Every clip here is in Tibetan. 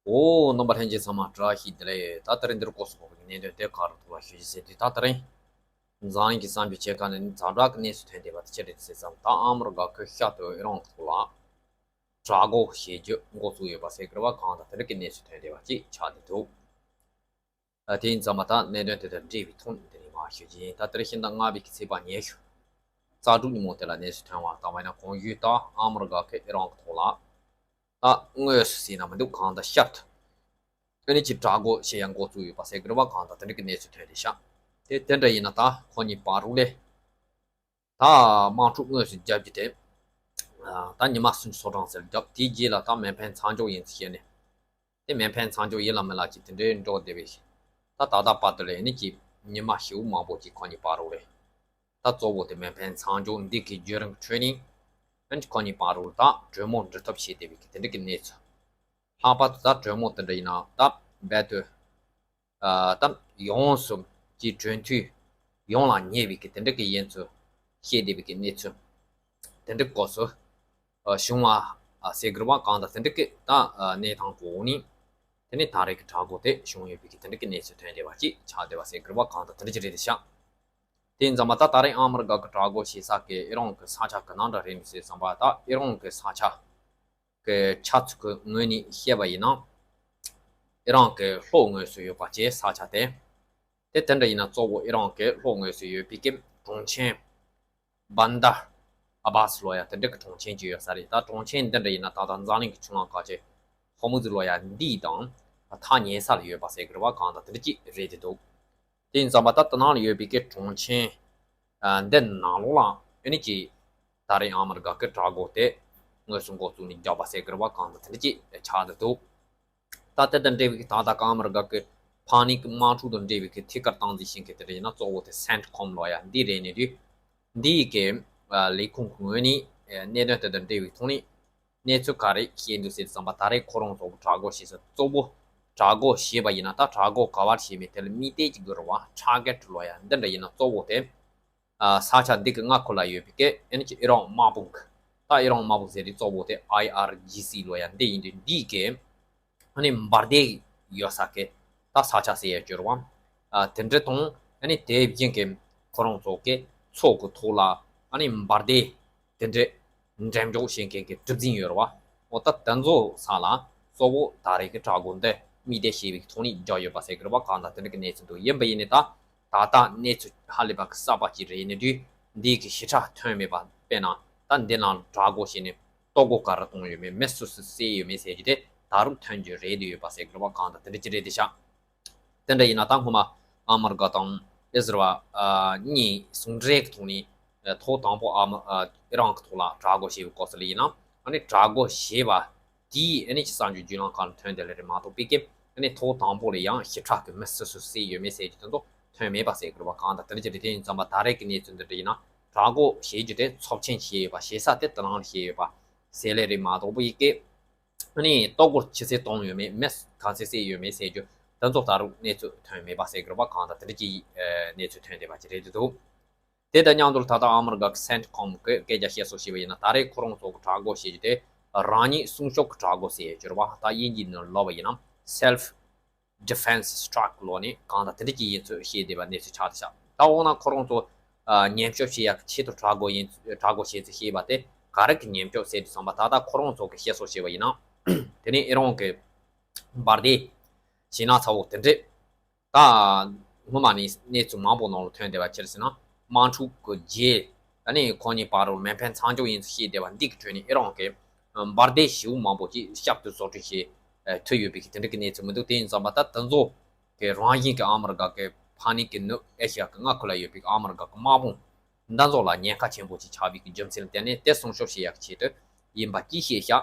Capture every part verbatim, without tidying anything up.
འོ། རྣམ་པ་ལྷན་རྒྱས་ཚང་མ་བཀྲ་ཤིས་བདེ་ལེགས། ད་དེ་རིང་འདིར་སྐོར་སུ་བབས་པའི་གནད་དོན་དེ་ག་རེ་ཐོག་ལ་ཞུ་རྒྱུ་ཟེར་དུས། ད་དེ་རིང་འཛམ་གླིང་གི་གསར་འགྱུར་ཆེ་ཁག་ནས་ཛ་དྲག་གི་གནས་ཚུལ་ཐོན་བསྡད་པ་དེ་ཅི་རེད་ཟེར་ཙང་། ད་ཨ་མི་རི་ཀ་གི་ཤར་དུ་ཨི་རན་གྱི་ཐོག་ལ་དྲག་རྒོལ་བྱེད་རྒྱུ་འགོ་བཙུགས་ཡོད་པ་ཟེར་གི་རེད་བ། གང་ལྟར་དེ་འདྲ་གི་གནས་ཚུལ་ཐོན་བསྡད་པ་ཅིག་ཆགས་བསྡད་འདུག་ཨ། དེ་ཡིན་ཙང་མ་ད་གནད་དོན་དེ་དང་འབྲེལ་བའི་ཐོག་ནས་དེ་རིང་མར་ཞུ་རྒྱུ་ཡིན། ད་དེ་རིང་ཕྱི་ཟླ་ལྔ་པའི་གི་ཚེས་པ་ཉི་ཤུ་རྩ་དྲུག་ཉིན་མོ་དེ་ལ་གནས་ཚུལ་ཐོན་པ་ལྟར་བ་ཡིན་ན། གོང་ཞུས་ལྟར་ཨ་མི་རི་ཀ་གིས་ཨི་རན་གྱི་ཐོག་ལ་ད་དངོས་སུ་ཟེར་ན་མི་འདུག་གང་ལྟར་ཤར་དུ་ཨ་ནི་ཅིག་དྲག་རྒོལ་བྱེད་ཡ་འགོ་བཙུགས་ཡོད་པ་ཟེར་གི་རེད་བ། གང་ལྟར་དེ་འདྲ་གི་གནས་ཚུལ་ཐོན་བསྡད་ཤག་དེ་དེ་འདྲ་ཡིན་ན་ད་ཁོ་གཉིས་བར་དུ་ལས་ད་དམག་འཁྲུག་དངོས་སུ་རྒྱག་རྒྱུ་དེ། ཨ། ད་ཉི་མ་སུམ་ཅུ་སོ་གྲངས་ཟེར་རྒྱབ། དེའི་རྗེས་ལ་ད་མེ་འཕེན་མཚམས་འཇོག་ཡིན་ཟེར་བཤད་ནས། དེ་མེ་འཕེན་མཚམས་འཇོག་ཡིན་ལ་མིན་ལ་ཅིག་དེ་འདྲའི་འགྲོ་བསྡད་པའི། ད་ད་ལྟ་བར་དུ་ལས་ནི་ཅིག་ཉི་མ་ཞེ་པོ་མང་པོ་ཅིག་ཁོ་གཉིས་བར་དུ་ལས། ད་གཙོ་བོ་དེ་མེ་འཕེན་མཚམས་འཇོག་འདི་གི་བརྒྱུད་རིམ་ཁྲོད་ནས་ཨ་ནི་ཁོ་གཉིས་བར་དུ་ད་གྲོས་མོལ་འགྲོ་ཐབས་བྱེད་བསྡད་པའི་གི་དེ་འདྲ་གི་གནས་ཚུལ། ལྷག་པར་དུ་ད་གྲོས་མོལ་དེ་འདྲ་ཡིན་ན་ད་རྦད་དེ། ཨ། ད་ཡོངས་སུ་ཀྱི་གྲོས་མཐུན་ཡོང་ལ་ཉེ་བའི་གི་དེ་འདྲ་གི་ཡིན་ཚུལ་བཤད་བསྡད་པའི་གི་གནས་ཚུལ་དེ་འདྲ་སྐོར་སུ། ཨ། བྱུང་བ། ཨ། ཟེར་གི་རེད་བ། གང་ལྟར་དེ་འདྲ་གི་ད། ཨ། གནས་སྟངས་གི་འོག་ནས་དེ་ནས་ད་རེས་ཀྱི་དྲག་རྒོལ་དེ་བྱུང་ཡོད་པའི་གི་དེ་འདྲ་གི་གནས་ཚུལ་ཐོན་བསྡད་པ་ཅིག་ཆགས་བསྡད་པ་ཟེར་གི་རེད་བ། གང་ལྟར་དེ་འདྲ་ཅིག་རེད་དེ་ཤག་དེ་ཡིན་ཙང་མ་ད་ད་རེས་ཨ་མི་རི་ཀ་གི་དྲག་རྒོལ་བྱེད་ས་གི་ཨི་རན་གི་ས་ཆ་གི་ནང་འདྲ་རེད་མི་ཟེར་བསམ་པ། ད་ཨི་རན་གི་ས་ཆ་གི་ཆ་ཚུགས་ཀྱི་ངོས་ནས་བཤད་པ་ཡིན་ན། ཨི་རན་གྱི་ལྷོ་ངོས་སུ་ཡོད་པ་བཅས་ས་ཆ་དེ། དེ་དེ་འདྲ་ཡིན་ན་གཙོ་བོ་ཨི་རན་གྱི་ལྷོ་ངོས་སུ་ཡོད་པའི་གི་གྲོང་ཆེན་བན་དར་ཨ་བྷ་སི་ལོ་ཡ་དེ་འདྲ་གི་གྲོང་ཆེན་ཅིག་ཡོད་ས་རེད། ད་གྲོང་ཆེན་འདི་འདྲ་ཡིན་ན་ད་ལྟ་འཛམ་གླིང་གི་ཆུ་ལམ་ཁག་ཅིག་ཧོར་མུ་ཛི་ལོ་ཡ་འདི་དང་ཐག་ཉེ་ས་ལ་ཡོད་པ་ཟེར་གི་རེད་བ། གང་ལྟར་དེ་འདྲ་ཅིག་རེད་དེ་འདུག་དེ་ཡིན་ཙང་མ་ད་དེ་ནང་ལ་ཡོད་པའི་གི་གྲོང་ཆེན། ཨ། འདི་ནང་ལོགས་ལ་ཨ་ནི་ཅིག་ད་རེས་ཨ་མི་རི་ཀ་གི་དྲག་རྒོལ་དེ་དངོས་སུ་འགོ་བཙུགས་ནས་རྒྱག་པ་ཟེར་གི་རེད་བ། གང་ལྟར་དེ་འདྲ་ཅིག་ཆགས་བསྡད་འདུག་ད་དེ་དང་འབྲེལ་བའི་ད་ལྟ་གི་ཨ་མི་རི་ཀ་གི་ཕ་ནི་གི་དམག་འཁྲུག་དང་འབྲེལ་བའི་གི་ཐད་ཀར་སྟངས་འཛིན་བྱེད་མཁན་དེ་འདྲ་ཡིན་ན་གཙོ་བོ་དེ་སེན་ཊི་ཀོམ་ལོ་ཡ་འདི་རེད་ནི་དུས། འདི་ཡི་གི། ཨ། ལས་ཁུངས་ཀྱི་ངོས་ནས་གནད་དོན་དེ་དང་འབྲེལ་བའི་ཐོག་ནས་གནས་ཚུལ་ག་རེ་བཤད་འདུག་ཟེར་བསམ་པ། ད་རེས་ཁོ་རང་ཚོ་དྲག་རྒོལ་བྱེད་ས་གཙོ་བོ་དྲག་རྒོལ་བྱེད་པ་ཡིན་ན་ད་དྲག་རྒོལ་ག་བར་བྱེད་མིན་དེ་ལ་དམིགས་གཏད་ཅིག་དགོས་རེད་བ། ཊར་གེཊ་ལོ་ཡ་འདི་འདྲ་ཡིན་ན་གཙོ་བོ་དེ། ཨ། ས་ཆ་འདི་གི་མངའ་ཁུལ་ལ་ཡོད་པའི་གི་ཨ་ནི་ཅིག་ཨི་རན་དམག་དཔུང་གི། ད་ཨི་རན་དམག་དཔུང་ཟེར་དུས་གཙོ་བོ་དེ་ཨའི་ཨར་ཇི་སི་ལོ་ཡ་འདི་ཡིན་དུས། འདི་གི་ཨ་ནི་འབར་མདེལ་ཡོད་ས་གི་ད་ས་ཆ་ཟེར་ཡ་གྱུར་བ། ཨ། དེ་འདྲ་དང་ཨ་ནི་དེ་བཞིན་གི་ཁོ་རང་ཚོ་གི་མཚོ་གི་ཐོག་ལ་ཨ་ནི་འབར་མདེལ་དེ་འདྲ་འགྲེམས་འཇོག་བྱེད་མཁན་གྱི་གྲུ་གཟིངས་ཡོད་རེད་བ། འོ། ད་དེ་ཚོ་ས་ལ་གཙོ་བོ་ད་རེས་ཀྱི་དྲག་རྒོལ་འདི་དམིགས་གཏད་བྱས་པའི་ཐོག་ནས་རྒྱག་ཡོད་པ་ཟེར་གི་རེད་བ། གང་ལྟར་དེ་འདྲ་གི་གནས་ཚུལ་འདུག་ཡིན་པ་ཡིན་ནའི་ད་ད་ལྟ་གནས་ཚུལ་ཧ་ལས་པ་གི་གསར་པ་ཅིག་རེད་ནི་དུས། འདི་གི་ཞིབ་ཕྲ་ཐོན་མེད་པ། དཔེར་ན་ད་འདི་ནང་དྲག་རྒོལ་བྱས་ནས་གཏོར་རྒོལ་ག་རེ་བཏང་ཡོད་མེད། མི་སུ་སུ་བསད་ཡོད་མེད་ཟེར་རྒྱུ་དེ་ད་རུང་ཐོན་རྒྱུ་རེད་འདུག་ཡོད་པ་ཟེར་གི་རེད་བ། གང་ལྟར་དེ་འདྲ་ཅིག་རེད་དེ་ཤག་དེ་འདྲ་ཡིན་ན་ད་སྔོན་མ་ཨ་མི་རི་ཀ་དང་ཨི་ཟི་རལ་ཨ་གཉིས་ཟུང་འབྲེལ་གྱི་ཐོག་ནས་ཐོག་དང་པོ་ཨ་མི་ཨ་ཨི་རན་གྱི་ཐོག་ལ་དྲག་རྒོལ་བྱས་པའི་སྐབས་སུ་ལ་ཡིན་ན། ཨ་ནི་དྲག་རྒོལ་བྱས་པ་དེའི་ཨ་ནི་ཅིག་གསར་འགྱུར་བརྒྱུད་ལམ་ཁག་ལ་ཐོན་བསྡད་ལེ་རེད་མ་གཏོགས་པའི་གི་ཨ་ནི་ཐོག་དང་པོ་ལ་ཡང་ཞིབ་ཕྲ་གི་མི་སུ་སུ་བསད་ཡོད་མེད་ཟེར་རྒྱུ་དེ་ཚོ་ཐོན་མེད་པ་ཟེར་གི་རེད་བ། གང་ལྟར་དེ་འདྲ་ཅིག་རེད། དེ་ཡིན་ཙང་མ་ད་རེས་ཀྱི་གནས་ཚུལ་འདི་འདྲ་ཡིན་ན་དྲག་རྒོལ་བྱེད་རྒྱུ་དེ་ཚབས་ཆེན་བྱས་ཡོད་པ། བྱེད་ས་དེ་དེ་ནང་ལ་བྱས་ཡོད་པ་ཟེར་ལེ་རེད་མ་གཏོགས་པའི་གི་ཨ་ནི་གཏོར་རྒོལ་ཇི་སྲིད་བཏང་ཡོད་མེད། མི་ག་ཚོད་བསད་ཡོད་མེད་ཟེར་རྒྱུ་དེ་ཚོ་ད་རུང་གནས་ཚུལ་ཐོན་མེད་པ་ཟེར་གི་རེད་བ། གང་ལྟར་དེ་འདྲ་ཅིག་གནས་ཚུལ་ཐོན་བསྡད་པ་ཅིག་རེད་འདུག་དེ་དང་མཉམ་དུ་ད་ལྟ་ཨ་མི་རི་ཀ་གི་སེན་ཊི་ཀོམ་གི་སྐད་ཆ་བཤད་སྲོལ་ཞིག་བ་ཡིན་ན། ད་རེས་ཁོ་རང་ཚོ་གི་དྲག་རྒོལ་བྱེད་རྒྱུ་དེ་རང་ཉིད་སྲུང་སྐྱོབ་ཀྱི་དྲག་རྒོལ་ཟེར་ཡ་གྱུར་བ། ད་དབྱིན་ཇིའི་ནང་ལབ་པ་ཡིན་ན་self defense strike ལོ་ནི་གང་ལྟར་དེ་འདྲ་ཅིག་ཡིན་ཚུལ་བཤད་བསྡད་པ་གནས་ཚུལ་ཆགས་བསྡད་ཤག་ད་འོ་ན་ཁོ་རང་ཚོ་ཨ་ཉེན་སྐྱོབ་བྱེད་ཡ་གི་ཆེད་དུ་དྲག་རྒོལ་ཡིན། དྲག་རྒོལ་བྱེད་ཚུལ་བཤད་པ་དེ་ག་རེ་གི་ཉེན་སྐྱོབ་ཟེར་དུས་ཙམ་པ། ད་ལྟ་ཁོ་རང་ཚོ་གི་བཤད་སྲོལ་ཞིག་བ་ཡིན་ན། དེ་ནས་ཨི་རན་གི་འབར་མདེལ་ཞེད་སྣང་ཚ་བོ་དེ་འདྲས། ད་སྔོན་མ་ནས་གནས་ཚུལ་མང་པོ་ནང་ལ་ཐོན་བསྡད་པ་ཅི་རེད་ཟེར་ན། དམག་འཁྲུག་གི་རྗེས་ཨ་ནི་ཁོ་གཉིས་བར་དུ་མེ་འཕེན་མཚམས་འཇོག་ཡིན་ཚུལ་བཤད་བསྡད་པ་འདི་གི་ཁྲོད་ནས་ཨི་རན་གྱིས་འབར་མདེལ་ཞེ་པོ་མང་པོ་ཅིག་ཞབས་ཏོག་བཟོ་སྐྲུན་བྱེད་ཐུབ་ཡོད་པའི་གི་དེ་འདྲ་གི་གནས་ཚུལ་མི་འདུག་དེ་ཡིན་ཙང་མ་ད་དེ་ཚོ་གི་རང་བཞིན་གྱི་ཨ་མི་རི་ཀ་གི་ཕ་ནི་གི་ནུབ་ཨེ་ཤི་ཡ་གི་མངའ་ཁུལ་ལ་ཡོད་པའི་ཨ་མི་རི་ཀ་གི་དམག་དཔུང་འདི་ཚོ་ལ་ཉེན་ཁ་ཆེན་པོ་ཅིག་ཆགས་པའི་གི་རྒྱུ་མཚན་ལ་བརྟེན་ནས་དེ་སྲུང་སྐྱོབ་བྱེད་ཡག་གི་ཆེད་དུ་ཡིན་པ་ཅིག་བཤད་ཤག་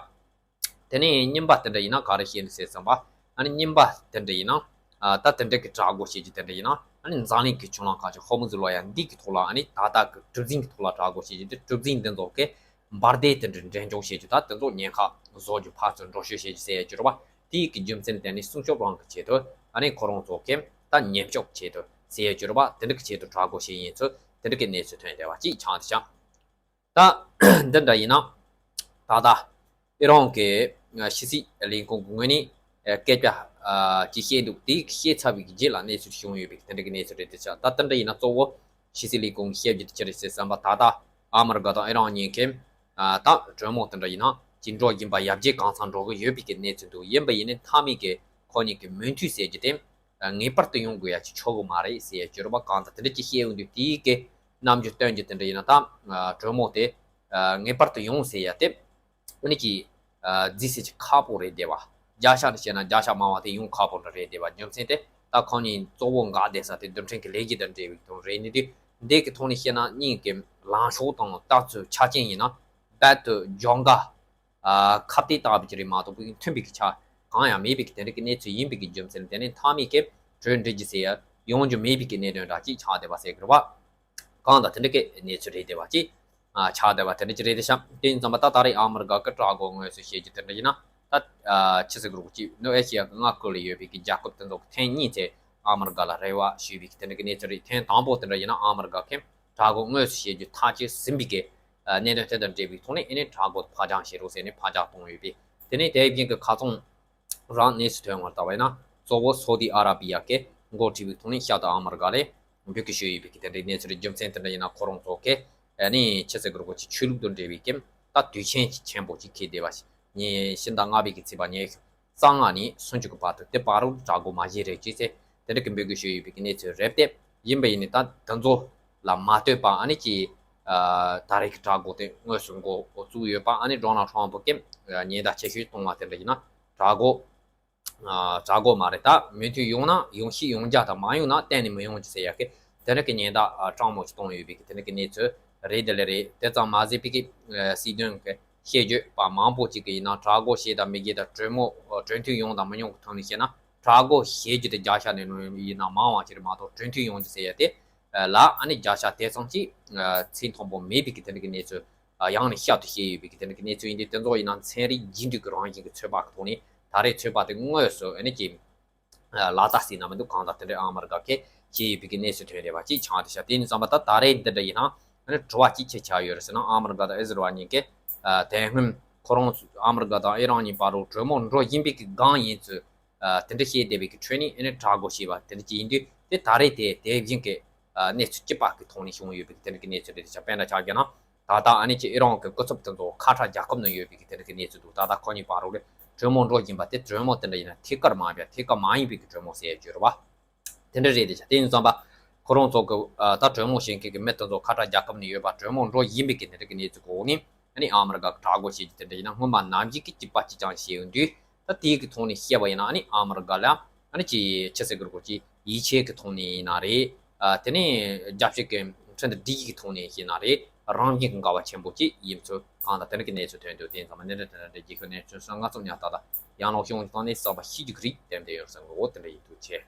དེ་ནས་གཉིས་པ་དེ་འདྲ་ཡིན་ན་ག་རེ་བཤད་འདུག་ཟེར་ཙམ་པ། ཨ་ནི་གཉིས་པ་དེ་འདྲ་ཡིན་ན། ཨ། ད་དེ་འདྲ་གི་དྲག་རྒོལ་བྱེད་རྒྱུ་དེ་འདྲ་ཡིན་ན། ཨ་ནི་འཛམ་གླིང་གི་ཆུ་ལམ་ཁག་ཅིག་ཧོར་མུ་ཛི་ལོ་ཡ་འདི་གི་ཐོག་ལ། ཨ་ནི་ད་ལྟ་གི་གྲུ་གཟིངས་གི་ཐོག་ལ་དྲག་རྒོལ་བྱེད་རྒྱུ་དེ། གྲུ་གཟིངས་འདི་ཚོ་གི་འབར་མདེལ་དེ་འདྲ་འགྲེམས་འཇོག་བྱེད་རྒྱུ། ད་དེ་ཚོ་ཉེན་ཁ་བཟོ་རྒྱུ་ཕར་ཚུར་འགྲོ་བཤུད་བྱེད་རྒྱུ་ཟེར་ཡ་གྱུར་པ། དེའི་གི་རྒྱུ་མཚན་དེ་ནི་སྲུང་སྐྱོབ་རང་གི་ཆེད་དུ། ཨ་ནི་ཁོ་རང་ཚོ་གི་ད་ཉེན་སྐྱོབ་ཆེད་དུ་ཟེར་ཡ་གྱུར་པ། དེ་འདྲ་གི་ཆེད་དུ་དྲག་རྒོལ་བྱེད་ཡིན་ཚུལ་དེ་འདྲ་གི་གནས་ཚུལ་ཐོན་བསྡད་པ་ཅིག་ཆགས་འདུག་ཤག་ད་འདི་འདྲ་ཡིན་ན། ད་ལྟ་ཨི་རན་གྱི་ཕྱི་སྲིད་ལས་ཁུངས་ཀྱི་ངོས་ནས་ སྐད་ཆ་ཅིག་བཤད་འདུག་དེ་བཤད་ཚར་བའི་རྗེས་ལ་གནས་ཚུལ་བྱུང་ཡོད་པའི་དེ་འདྲ་གི་གནས་ཚུལ་རེད་དེ་ཆགས། ད་དེ་འདྲ་ཡིན་ན་གཙོ་བོ་ཕྱི་སྲིད་ལས་ཁུངས་ཀྱིས་བཤད་རྒྱུ་དེ་ཅི་རེད་ཟེར་བསམ་པ། ད་ལྟ་ཨ་མི་རི་ཀ་དང་ཨི་རན་གཉིས་ཀས་ད་གྲོས་མོལ་དེ་འདྲ་ཡིན་ན་ཅིག་འགྲོ་བཞིན་པ་ཡར་རྒྱས་གང་ཚང་འགྲོ་གི་ཡོད་པའི་གི་གནས་ཚུལ་འདུག་ཡིན་པ་ཡིན་ནའི་མཐའ་མའི་གི་ཁོ་གཉིས་ཀྱི་མོས་མཐུན་ཟེར་རྒྱུ་དེ་ངེས་པར་དུ་ཡོང་དགོས་ཡ་ཅིག་ཆོག་གི་མ་རེད་ཟེར་ཡ་ཅིག་ཡོད་རེད་པ། གང་ལྟར་དེ་འདྲ་ཅིག་བཤད་ཡོང་དུས་དེའི་གི་རྣམ་འགྱུར་སྟོན་རྒྱུ་དེ་འདྲ་ཡིན་ན་ད་གྲོས་མོལ་དེ་ངེས་པར་དུ་ཡོང་ཟེར་ཡ་དེ། ཨ་ནི་ཀྱི། ཨ་རྫིས་སེ་ཅིག་ཁག་པོ་རེད་བསྡད་པ། བརྒྱ་ཆ་ནས་བཤད་ན་བརྒྱ་ཆ་མང་བ་དེ་ཡོང་ཁག་པོ་འདྲ་རེད་བསྡད་པ། རྒྱུ་མཚན་དེ་ད་ཁོང་གཉིས་གཙོ་བོ་འགག་བསྡད་ས་དེ་རྡུལ་ཕྲན་གྱི་ལས་གཞི་དང་འབྲེལ་བའི་དོན་རེད། ནི་དུས་འདི་གི་ཐོག་ནས་བཤད་ན་གཉིས་ཀྱི་ལངས་ཕྱོགས་དང་ལྟ་ཚུལ་ཆ་རྐྱེན་ཡིན་ན་རྦད་དེ་གྱོང་ག་ཨ་ཁ་གཏད་བཏང་བའི་ཀྱི་རེད་མ་གཏོགས་མཐུན་པའི་ཀྱི་ཆ་གང་ཡང་མེད་པའི་གི་དེ་འདྲ་གི་གནས་ཚུལ་ཡིན་པའི་གི་རྒྱུ་མཚན་དེ་ནས་མཐའ་མའི་གི་གྲོས་འགྲིག་རྒྱུ་ཟེར་ཡ་ཡོང་རྒྱུ་མེད་པའི་གི་གནད་དོན་འདྲ་ཅིག་ཆགས་བསྡད་པ་ཟེར་གི་རེད་བ། གང་ལྟར་དེ་འདྲ་གི་གནས་ཚུལ་རེད་བསྡད་པ་ཅིག་ཨ་ཆགས་བསྡད་པ་དེ་འདྲ་ཅིག་རེད་དེ་ཤག་དེ་ཡིན་ཙང་མ་ད་ད་རེས་ཨ་མི་རི་ཀ་གི་དྲག་རྒོལ་དངོས་སུ་བྱེད་རྒྱུ་དེ་འདྲ་ཡིན་ན་ད་ཨ་ཆི་ཟེར་དགོས་རེད་ཅིག་ནོར་ཝེ་ཤི་ཡ་གི་མངའ་ཁུལ་ལ་ཡོད་པའི་གི་རྒྱལ་ཁབ་དེ་ཚོ་གི་ཐེངས་གཉིས་ཚེ་ཨ་མི་རི་ཀ་ལ་རེ་བ་ཞུས་པའི་གི་དེ་འདྲ་གི་གནས་ཚུལ་རེད། ཐེངས་དང་པོ་དེ་འདྲ་ཡིན་ན་ཨ་མི་རི་ཀ་གིས་དྲག་རྒོལ་དངོས་སུ་བྱེད་རྒྱུ་ཐག་བཅད་ཟིན་པའི་གི་ཨ་གནད་དོན་དེ་དང་འབྲེལ་བའི་ཐོག་ནས་ཨེ་ནས་དྲག་རྒོལ་ཕར་འགྱངས་བྱེད་རོགས་ཟེར་ནས་ཕར་འགྱངས་གཏོང་ཡོད་པས། དེ་ནས་དེ་བཞིན་གི་ཁ་ཚོན་རང་གནས་སུ་ཐོན་བར་ལྟ་བས་ན་གཙོ་བོ་སོ་ཏི་ཨ་ར་པི་ཡ་གི་འགོ་ཁྲིད་པའི་ཐོག་ནས་ཤར་དུ་ཨ་མི་རི་ཀ་ལས་འབོད་སྐུལ་ཞུས་ཡོད་པའི་གི་དེ་འདྲའི་གནས་ཚུལ་རེད། རྒྱུ་མཚན་དེ་འདྲ་ཡིན་ན་ཁོ་རང་ཚོ་གི་ཨ་ནི་ཆི་ཟེར་དགོས་རེད་ཅིག་ཆོས་ལུགས་དང་འབྲེལ་བའི་གི་ད་དུས་ཆེན་ཆེན་པོ་ཅིག་འཁེལ་བསྡད་པ་ཞིག་ཉིན་ཕྱི་ཟླ་ལྔ་པའི་གི་ཚེས་པ་ཉི་ཤུ་རྩ་ལྔ་ནས་སུམ་ཅུ་གི་བར་དུ་དེ་བར་དུ་དྲག་རྒོལ་མ་བྱེད་རེ་ཅེས་ཚེ་དེ་འདྲ་གི་འབོད་སྐུལ་ཞུས་ཡོད་པའི་གི་གནས་ཚུལ་རེད་དེ། ཡིན་པ་ཡིན་ནའི་ད་དེ་ཚོ་ལ་མ་ལྟོས་པ་ཨ་ནི་ཀྱི་ཨ་ད་རེས་ཀྱི་དྲག་རྒོལ་དེ་དངོས་སུ་འགོ་བཙུགས་ཡོད་པ། ཨ་ནི་ཌོ་ནལ་ཊམ་ཕུ་གིས་ཉེན་བརྡ་ཆེ་ཤོས་གཏོང་བ་དེ་འདྲ་ཡིན་ན་དྲག་རྒོལ་ཨ་དྲག་རྒོལ་མ་རེད། ད་མོས་མཐུན་ཡོང་ན་ཡོང་ཤེས་ཡོང་རྒྱུ་དང་མ་ཡོང་ན་གཏན་ནས་མི་ཡོང་རྒྱུ་ཟེར་ཡ་གི་དེ་འདྲ་གི་ཉེན་བརྡ་ཨ་སྤྲང་མོ་ཞིག་གཏོང་ཡོད་པའི་གི་དེ་འདྲ་གི་གནས་ཚུལ་རེད། དེ་ལས་རེད། དེ་ཙམ་མ་ཟད་པའི་གི་ཨ་སྲིད་དོན་གི་བཤད་རྒྱུད་པ་མང་པོ་ཅིག་གི་ཡིན་ན་དྲག་རྒོལ་བྱེད་དང་མི་བྱེད་དང་གྲོས་མོལ་གྲོས་མཐུན་ཡོང་དང་མི་ཡོང་གི་ཐོག་ནས་བཤད་ན་དྲག་རྒོལ་བྱེད་རྒྱུ་དེ་བརྒྱ་ཆ་ནས་ཡིན་ན་མང་བ་ཅིག་རེད་མ་གཏོགས་གྲོས་མཐུན་ཡོང་རྒྱུ་ཟེར་ཡ་དེ་ལ་ཨ་ནི་བརྒྱ་ཆ་དེ་ཙམ་ཅིག་ཚད་མཐོན་པོ་མེད་པའི་གི་དེ་འདྲ་གི་གནས་ཚུལ་ཡང་ནས་བསྐྱར་དུ་བཤད་ཡོད་པའི་གི་དེ་འདྲ་གི་གནས་ཚུལ་ཡིན་དུས་དེ་ཚོ་ཡིན་ན་ཚན་རིག་རྒྱུན་མཐུད་ཀྱི་རང་བཞིན་གྱི་ཚོད་དཔག་གི་ཐོག་ནས་ད་རེས་ཚོད་དཔག་དེ་དངོས་སུ་ཨ་ནི་ཀྱི་ལག་བསྟར་ཟིན་ན་མི་འདུག་གང་ལྟར་དེ་འདྲའི་ཨ་མི་རི་ཀ་གིས་བྱས་ཡོད་པའི་གི་གནས་ཚུལ་ཐོན་བསྡད་པ་ཅིག་ཆགས་བསྡད་ཤག་དེ་ཡིན་ཙང་མ་ད་ད་རེས་འདི་འདྲ་ཡིན་ན་ཨ་ནི་དྲི་བ་ཅིག་ཅི་ཆགས་ཡོད་རེད་ཟེར་ན། ཨ་མི་རི་ཀ་དང་ཨི་ཟི་རལ་གཉིས་ཀས་ཨ་དེ་སྔོན་ཁོ་རང་ཨ་མི་རི་ཀ་དང་ཨི་རན་གཉིས་བར་དུ་གྲོས་མོལ་འགྲོ་བཞིན་པའི་གི་སྒང་ཡིན་ཚུལ་ཨ་དེ་འདྲ་བཤད་བསྡད་པའི་གི་ཁྲོད་ནས་ཨ་ནི་དྲག་རྒོལ་བྱས་པ་དེ་འདྲ་ཅིག་ཡིན་དུས་དེ་ད་རེས་དེ་དེ་བཞིན་གི་ཨ་གནས་ཚུལ་སྐྱིད་པ་གི་ཐོག་ནས་བྱུང་ཡོད་པའི་གི་དེ་འདྲ་གི་གནས་ཚུལ་རེད་ཤག་དཔེར་ན་ཆ་བཞག་ན། ད་ལྟ་ཨ་ནི་ཀྱི་ཨི་རན་གྱི་སྐུ་ཚབ་དེ་ཚོ་ཁ་ཐག་རྒྱལ་ཁབ་ནང་ཡོད་པའི་གི་དེ་འདྲ་གི་གནས་ཚུལ་འདུག་ད་ལྟ་ཁོ་གཉིས་བར་རོགས་ལས་གྲོས་མོལ་འགྲོ་བཞིན་པ་དེ་གྲོས་མོལ་དེ་འདྲ་ཡིན་ན་ཐད་ཀར་མ་ཡིན་པ་ཐད་ཀར་མ་ཡིན་པའི་གི་གྲོས་མོལ་ཟེར་ཡ་བརྗོད་རེད་བ། དེ་འདྲ་རེད་དེ་ཆ་དེ་ཡིན་ཙང་པ་ཁོ་རང་ཚོ་གི་ཨ་ད་གྲོས་མོལ་བྱེད་མཁན་གི་མི་དེ་ཚོ་ཁ་ཐག་རྒྱལ་ཁབ་ནང་ཡོད་པ་གྲོས་མོལ་འགྲོ་བཞིན་པའི་གི་དེ་འདྲ་གི་གནས་ཚུལ་གོ་ངེས་ཨ་ནི་ཨ་མི་རི་ཀ་གི་དྲག་རྒོལ་བྱེད་རྒྱུ་དེ་འདྲ་ཡིན་ན་སྔོན་མ་ནམ་རྒྱུན་གི་གཅིག་པ་གཅིག་རྐྱང་བྱས་ཡོང་དུས་ད་དེའི་གི་ཐོག་ནས་བཤད་པ་ཡིན་ན་ཨ་ནི་ཨ་མི་རི་ཀ་ལ། ཨ་ནི་ཅི་ཆི་ཟེར་གི་རེད་གོ་ཅི་ཡིད་ཆེས་ཀྱི་ཐོག་ནས་ཡིན་ན་རེད། ཨ་དེ་ནས་རྒྱབ་བཤད་ཀྱི་ཁྲིན་ཏུ་སྒྲིག་གཞི་གི་ཐོག་ནས་ཡིན་ན་རེད། རང་བཞིན་གྱི་འགལ་བ་ཆེན་པོ་ཅིག་ཡིན་ཚུལ་གང་དང་དེ་འདྲ་གི་གནས་ཚུལ་ཐོན་འདུག་དེ་ཡིན་ཙང་མ་གནད་འགག་དེ་འདྲ་འདྲ་རྒྱལ་ཁབ་གནས་ཚུལ་སོགས་ང་ཚོ་ཉག་ཏག་ཏག་ཡང་ལོག་ཤོང་གི་སྟེང་ནས་གསར་པ་ཤེས་རྒྱུ་གི་རིགས་ཏན་ཏན་ཡོད་བསམ་གི་འོ་དེ་འདྲ་ཡིན་འདུག་ཆེ།